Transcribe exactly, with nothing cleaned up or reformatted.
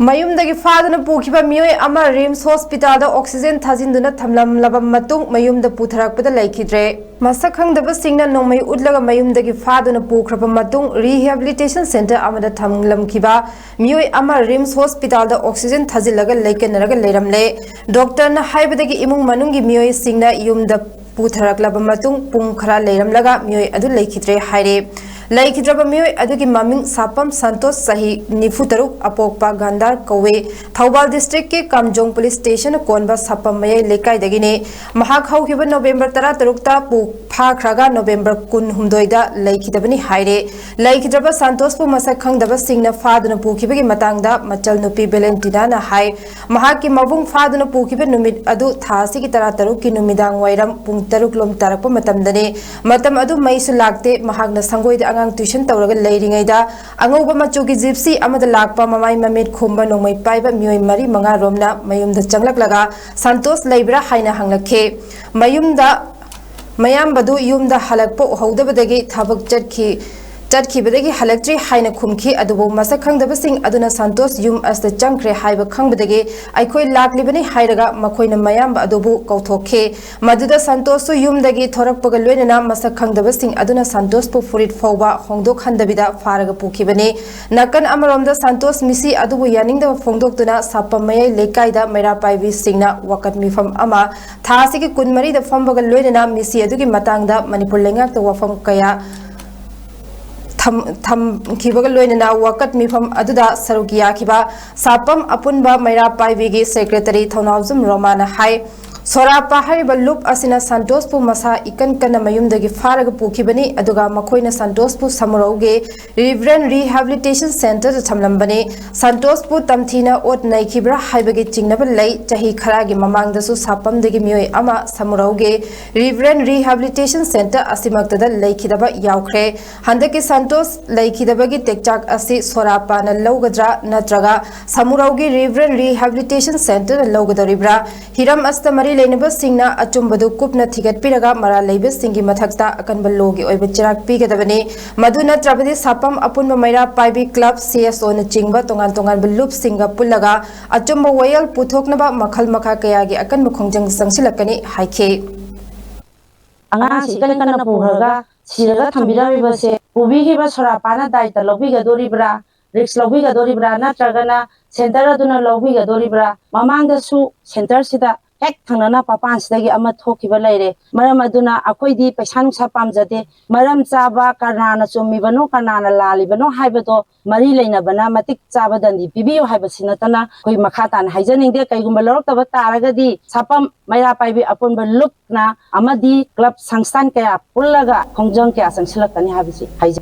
ꯃꯌꯨꯝꯗꯒꯤ ꯐꯥꯗꯨꯅ ꯄꯨꯈꯤꯕ ꯃꯤꯑꯣꯏ ꯑꯃ ꯔꯤꯝꯁ ꯍꯣꯁꯄꯤꯇꯥꯜꯗ ꯑꯣꯛꯁꯤꯖꯦꯟ ꯊꯥꯖꯤꯟꯗꯨꯅ ꯊꯝꯂꯝꯂꯕ ꯃꯇꯨꯡ ꯃꯌꯨꯝꯗ ꯄꯨꯊꯔꯛꯄꯗ ꯂꯩꯈꯤꯗ꯭ꯔꯦ꯫ ꯃꯁꯛ ꯈꯪꯗꯕꯁꯤꯡꯅ ꯅꯣꯡꯃꯩ ꯎꯠꯂꯒ ꯃꯌꯨꯝꯗꯒꯤ ꯐꯥꯗꯨꯅ ꯄꯨꯈ꯭ꯔꯕ ꯃꯇꯨꯡ ꯔꯤꯍꯦꯕꯤꯂꯤꯇꯦꯁꯟ ꯁꯦꯟꯇꯔ ꯑꯃꯗ ꯊꯝꯂꯝꯈꯤꯕ ꯃꯤꯑꯣꯏ ꯑꯃ ꯔꯤꯝꯁ ꯍꯣꯁꯄꯤꯇꯥꯜꯗ ꯑꯣꯛꯁꯤꯖꯦꯟ ꯊꯥꯖꯤꯜꯂꯒ ꯂꯩꯀꯟꯅꯔꯒ ꯂꯩꯔꯝꯂꯦ꯫ ꯗꯣꯛꯇꯔꯅ ꯍꯥꯏꯕꯗꯒꯤ ꯏꯃꯨꯡ ꯃꯅꯨꯡꯒꯤ ꯃꯤꯑꯣꯏꯁꯤꯡꯅ ꯌꯨꯝꯗ ꯄꯨꯊꯔꯛꯂꯕ ꯃꯇꯨꯡ ꯄꯨꯡ ꯈꯔ ꯂꯩꯔꯝꯂꯒ ꯃꯤꯑꯣꯏ ꯑꯗꯨ ꯂꯩꯈꯤꯗ꯭ꯔꯦ ꯍꯥꯏꯔꯦ꯫ ꯂꯩꯈꯤꯗ꯭ꯔꯕ ꯃꯤꯑꯣꯏ ꯑꯗꯨꯒꯤ ꯃꯃꯤꯡ ꯁꯥꯄꯝ ꯁꯟꯇꯣꯁ, ꯆꯍꯤ ꯅꯤꯐꯨ ꯇꯔꯨꯛ, ꯑꯄꯣꯛꯄ ꯒꯥꯟꯗꯥꯔ ꯀꯧꯋꯦ꯫ ꯊꯧꯕꯥꯜ ꯗꯤꯁꯇ꯭ꯔꯤꯛꯀꯤ ꯀꯥꯝꯖꯣꯡ ꯄꯨꯂꯤꯁ ꯁ꯭ꯇꯦꯁꯟ ꯀꯣꯟꯕ ꯁꯥꯄꯝ ꯃꯌꯥꯏ ꯂꯩꯀꯥꯏꯗꯒꯤꯅꯤ꯫ ꯃꯍꯥꯛ ꯍꯧꯈꯤꯕ ꯅꯣꯕꯦꯝꯕꯔ ꯇꯔꯥꯇꯔꯨꯛꯇ ꯄꯨ ꯐꯥꯈ꯭ꯔꯒ ꯅꯣꯕꯦꯝꯕꯔ ꯀꯨꯟꯍꯨꯝꯗꯣꯏꯗ ꯂꯩꯈꯤꯗꯕꯅꯤ ꯍꯥꯏꯔꯦ꯫ ꯂꯩꯈꯤꯗ꯭ꯔꯕ ꯁꯟꯇꯣꯁꯄꯨ ꯃꯁꯛ ꯈꯪꯗꯕꯁꯤꯡꯅ ꯐꯥꯗꯨꯅ ꯄꯨꯈꯤꯕꯒꯤ ꯃꯇꯥꯡꯗ ꯃꯆꯜ ꯅꯨꯄꯤ ꯚꯦꯂꯦꯟꯇꯤꯅꯥꯅ ꯍꯥꯏ, ꯃꯍꯥꯛꯀꯤ ꯃꯕꯨꯡ ꯐꯥꯗꯨꯅ ꯄꯨꯈꯤꯕ ꯅꯨꯃꯤꯠ ꯑꯗꯨ ꯊꯥ ꯑꯁꯤꯒꯤ ꯇꯔꯥꯇꯔꯨꯛꯀꯤ ꯅꯨꯃꯤꯗꯥꯡ ꯋꯥꯏꯔꯝ ꯄꯨꯡ ꯇꯔꯨꯛ ꯂꯣꯝ ꯇꯥꯔꯛꯄ ꯃꯇꯝꯗꯅꯤ꯫ ꯃꯇꯝ ꯑꯗꯨ ꯃꯩꯁꯨ ꯂꯥꯛꯇꯦ꯫ ꯃꯍꯥꯛꯅ ꯁꯪꯒꯣꯏꯗ ꯑꯉꯥꯡ ꯇ꯭ꯌꯨꯁꯟ ꯇꯧꯔꯒ ꯂꯩꯔꯤꯉꯩꯗ ꯑꯉꯧꯕ ꯃꯆꯨꯒꯤ ꯖꯤꯞꯁꯤ ꯑꯃꯗ ꯂꯥꯛꯄ, ꯃꯃꯥꯏ ꯃꯃꯤꯠ ꯈꯨꯝꯕ ꯅꯣꯡꯃꯩ ꯄꯥꯏꯕ ꯃꯤꯑꯣꯏ ꯃꯔꯤ ꯃꯉꯥ ꯔꯣꯝꯅ ꯃꯌꯨꯝꯗ ꯆꯪꯂꯛꯂꯒ ꯁꯟꯇꯣꯁ ꯂꯩꯕ꯭ꯔꯥ ꯍꯥꯏꯅ ꯍꯪꯂꯛꯈꯤ꯫ ꯃꯌꯨꯝꯗ ꯃꯌꯥꯝꯕꯗꯨ ꯌꯨꯝꯗ ꯍꯜꯂꯛꯄ ꯎꯍꯧꯗꯕꯗꯒꯤ ꯊꯕꯛ ꯆꯠꯈꯤ, ꯆꯠꯈꯤꯕꯗꯒꯤ ꯍꯜꯂꯛꯇ꯭ꯔꯤ ꯍꯥꯏꯅ ꯈꯨꯝꯈꯤ꯫ ꯑꯗꯨꯕꯨ ꯃꯁꯛ ꯈꯪꯗꯕꯁꯤꯡ ꯑꯗꯨꯅ ꯁꯟꯇꯣꯁ ꯌꯨꯝ ꯑꯁꯤꯗ ꯆꯪꯈ꯭ꯔꯦ ꯍꯥꯏꯕ ꯈꯪꯕꯗꯒꯤ ꯑꯩꯈꯣꯏ ꯂꯥꯛꯂꯤꯕꯅꯤ ꯍꯥꯏꯔꯒ ꯃꯈꯣꯏꯅ ꯃꯌꯥꯝꯕ ꯑꯗꯨꯕꯨ ꯀꯧꯊꯣꯛꯈꯤ꯫ ꯃꯗꯨꯗ ꯁꯟꯇꯣꯁꯁꯨ ꯌꯨꯝꯗꯒꯤ ꯊꯣꯔꯛꯄꯒ ꯂꯣꯏꯅꯅ ꯃꯁꯛ ꯈꯪꯗꯕꯁꯤꯡ ꯑꯗꯨꯅ ꯁꯟꯇꯣꯁꯄꯨ ꯐꯨꯔꯤꯠ ꯐꯥꯎꯕ ꯍꯣꯡꯗꯣꯛꯍꯟꯗꯕꯤꯗ ꯐꯥꯔꯒ ꯄꯨꯈꯤꯕꯅꯤ꯫ ꯅꯥꯀꯟ ꯑꯃꯔꯣꯝꯗ ꯁꯟꯇꯣꯁ ꯃꯤꯁꯤ ꯑꯗꯨꯕꯨ ꯌꯥꯅꯤꯡꯗꯕ ꯐꯣꯡꯗꯣꯛꯇꯨꯅ ꯁꯥꯄꯝ ꯃꯌꯥꯏ ꯂꯩꯀꯥꯏꯗ ꯃꯩꯔꯥ ꯄꯥꯏꯕꯤꯁꯤꯡꯅ ꯋꯥꯀꯠ ꯃꯤꯐꯝ ꯑꯃ ꯊꯥ ꯑꯁꯤꯒꯤ ꯀꯨꯟꯃꯔꯤꯗ ꯐꯝꯕꯒ ꯂꯣꯏꯅꯅ ꯃꯤꯁꯤ ꯑꯗꯨꯒꯤ ꯃꯇꯥꯡꯗ ꯃꯅꯤꯄꯨꯔ ꯂꯩꯉꯥꯛꯇ ꯋꯥꯐꯝ ꯀꯌꯥ ꯊꯝ-, ꯊꯝꯈꯤꯕꯒ ꯂꯣꯏꯅꯅ ꯋꯥꯀꯠ ꯃꯤꯐꯝ ꯑꯗꯨꯗ ꯁꯔꯨꯛ ꯌꯥꯈꯤꯕ ꯁꯥꯄꯝ ꯑꯄꯨꯟꯕ ꯃꯩꯔꯥ ꯄꯥꯏꯕꯤꯒꯤ ꯁꯦꯀ꯭ꯔꯦꯇꯔꯤ ꯊꯧꯅꯥꯎꯖꯝ ꯔꯣꯃꯥꯅ ꯍꯥꯏ, ꯁꯣꯔꯥꯄꯥ ꯍꯥꯏꯔꯤꯕ ꯂꯨꯞ ꯑꯁꯤꯅ ꯁꯟꯇꯣꯁꯄꯨ ꯃꯁꯥ ꯏꯀꯟ ꯀꯟꯅ ꯃꯌꯨꯝꯗꯒꯤ ꯐꯥꯔꯒ ꯄꯨꯈꯤꯕꯅꯤ, ꯑꯗꯨꯒ ꯃꯈꯣꯏꯅ ꯁꯟꯇꯣꯁꯄꯨ ꯁꯃꯨꯔꯧꯒꯤ ꯔꯤꯚꯔꯦꯟ ꯔꯤꯍꯦꯕꯤꯂꯤꯇꯦꯁꯟ ꯁꯦꯟꯇꯔꯗ ꯊꯝꯂꯝꯕꯅꯤ꯫ ꯁꯟꯇꯣꯁꯄꯨ ꯇꯝꯊꯤꯅ ꯑꯣꯠ ꯅꯩꯈꯤꯕ꯭ꯔꯥ ꯍꯥꯏꯕꯒꯤ ꯆꯤꯡꯅꯕ ꯂꯩ꯫ ꯆꯍꯤ ꯈꯔꯒꯤ ꯃꯃꯥꯡꯗꯁꯨ ꯁꯥꯄꯝꯗꯒꯤ ꯃꯤꯑꯣꯏ ꯑꯃ ꯁꯃꯨꯔꯧꯒꯤ ꯔꯤꯚꯔꯦꯟ ꯔꯤꯍꯦꯕꯤꯂꯤꯇꯦꯁꯟ ꯁꯦꯟꯇꯔ ꯑꯁꯤꯃꯛꯇꯗ ꯂꯩꯈꯤꯗꯕ ꯌꯥꯎꯈ꯭ꯔꯦ꯫ ꯍꯟꯗꯛꯀꯤ ꯁꯟꯇꯣꯁ ꯂꯩꯈꯤꯗꯕꯒꯤ ꯇꯦꯛꯆꯥꯛ ꯑꯁꯤ ꯁꯣꯔꯥꯄꯥꯅ ꯂꯧꯒꯗ꯭ꯔꯥ ꯅꯠꯇ꯭ꯔꯒ ꯁꯃꯨꯔꯧꯒꯤ ꯔꯤꯚꯔꯦꯟ ꯔꯤꯍꯦꯕꯤꯂꯤꯇꯦꯁꯟ ꯁꯦꯟꯇꯔꯅ ꯂꯧꯒꯗꯧꯔꯤꯕ꯭ꯔꯥ? ꯍꯤꯔꯝ ꯑꯁꯤꯗ ꯃꯔꯤ ꯂꯩꯅꯕꯁꯤꯡꯅ ꯑꯆꯨꯝꯕꯗꯨ ꯀꯨꯞꯅ ꯊꯤꯒꯠꯄꯤꯔꯒ ꯃꯔꯥꯜ ꯂꯩꯕꯁꯤꯡꯒꯤ ꯃꯊꯛꯇ ꯑꯀꯟꯕ ꯂꯣꯒꯤ ꯑꯣꯏꯕ ꯆꯩꯔꯥꯛ ꯄꯤꯒꯗꯕꯅꯤ꯫ ꯃꯗꯨ ꯅꯠꯇ꯭ꯔꯕꯗꯤ ꯁꯥꯄꯝ ꯑꯄꯨꯟꯕ ꯃꯩꯔꯥ ꯄꯥꯏꯕꯤ ꯀ꯭ꯂꯕ, ꯁꯤ ꯑꯦꯁ ꯑꯣꯅꯆꯤꯡꯕ ꯇꯣꯉꯥꯟ ꯇꯣꯉꯥꯟꯕ ꯂꯨꯞꯁꯤꯡꯒ ꯄꯨꯜꯂꯒ ꯑꯆꯨꯝꯕ ꯋꯥꯌꯦꯜ ꯄꯨꯊꯣꯛꯅꯕ ꯃꯈꯜ ꯃꯈꯥ ꯀꯌꯥꯒꯤ ꯑꯀꯟꯕ ꯈꯣꯡꯖꯪ ꯆꯪꯁꯤꯜꯂꯛꯀꯅꯤ ꯍꯥꯏꯈꯤ꯫ ꯑꯉꯥꯡꯁꯤ ꯏꯀꯟ ꯀꯟꯅ ꯄꯨꯈ꯭ꯔꯒ ꯁꯤꯔꯒ ꯊꯝꯕꯤꯔꯝꯃꯤꯕꯁꯦ ꯄꯨꯕꯤꯈꯤꯕ ꯁꯣꯔꯥꯄꯥꯅ ꯗꯥꯏꯇ ꯂꯧꯕꯤꯒꯗꯣꯔꯤꯕ꯭ꯔꯥ, ꯔꯤꯛꯁ ꯂꯧꯕꯤꯒꯗꯣꯔꯤꯕ꯭ꯔꯥ, ꯅꯠꯇ꯭ꯔꯒꯅ ꯁꯦꯟꯇꯔ ꯑꯗꯨꯅ ꯂꯧꯕꯤꯒꯗꯣꯔꯤꯕ꯭ꯔꯥ? ꯃꯃꯥꯡꯗꯁꯨ ꯁꯦꯟꯇꯔꯁꯤꯗ ꯍꯦꯛ ꯊꯪꯅꯅ ꯄꯥꯄꯥꯟꯁꯤꯗꯒꯤ ꯑꯃ ꯊꯣꯛꯈꯤꯕ ꯂꯩꯔꯦ꯫ ꯃꯔꯝ ꯑꯗꯨꯅ ꯑꯩꯈꯣꯏꯗꯤ ꯄꯩꯁꯥ ꯅꯨꯡꯁꯥ ꯄꯥꯝꯖꯗꯦ꯫ ꯃꯔꯝ ꯆꯥꯕ, ꯀꯅꯥꯅ ꯆꯨꯝꯃꯤꯕꯅꯣ, ꯀꯅꯥꯅ ꯂꯥꯜꯂꯤꯕꯅꯣ ꯍꯥꯏꯕꯗꯣ ꯃꯔꯤ ꯂꯩꯅꯕꯅ ꯃꯇꯤꯛ ꯆꯥꯕ ꯗꯟꯗꯤ ꯄꯤꯕꯤꯌꯨ ꯍꯥꯏꯕꯁꯤ ꯅꯠꯇꯅ ꯑꯩꯈꯣꯏ ꯃꯈꯥ ꯇꯥꯅ ꯍꯥꯏꯖꯅꯤꯡꯗꯦ꯫ ꯀꯩꯒꯨꯝꯕ ꯂꯧꯔꯛꯇꯕ ꯇꯥꯔꯒꯗꯤ ꯁꯥꯄꯝ ꯃꯩꯔꯥ ꯄꯥꯏꯕꯤ ꯑꯄꯨꯟꯕ ꯂꯨꯞꯅ ꯑꯃꯗꯤ ꯀ꯭ꯂꯕ ꯁꯪꯁꯊꯥꯟ ꯀꯌꯥ ꯄꯨꯜꯂꯒ ꯈꯣꯡꯖꯪ ꯀꯌꯥ ꯆꯪꯁꯤꯜꯂꯛꯀꯅꯤ ꯍꯥꯏꯕꯁꯤ ꯍꯥꯏꯖꯩ꯫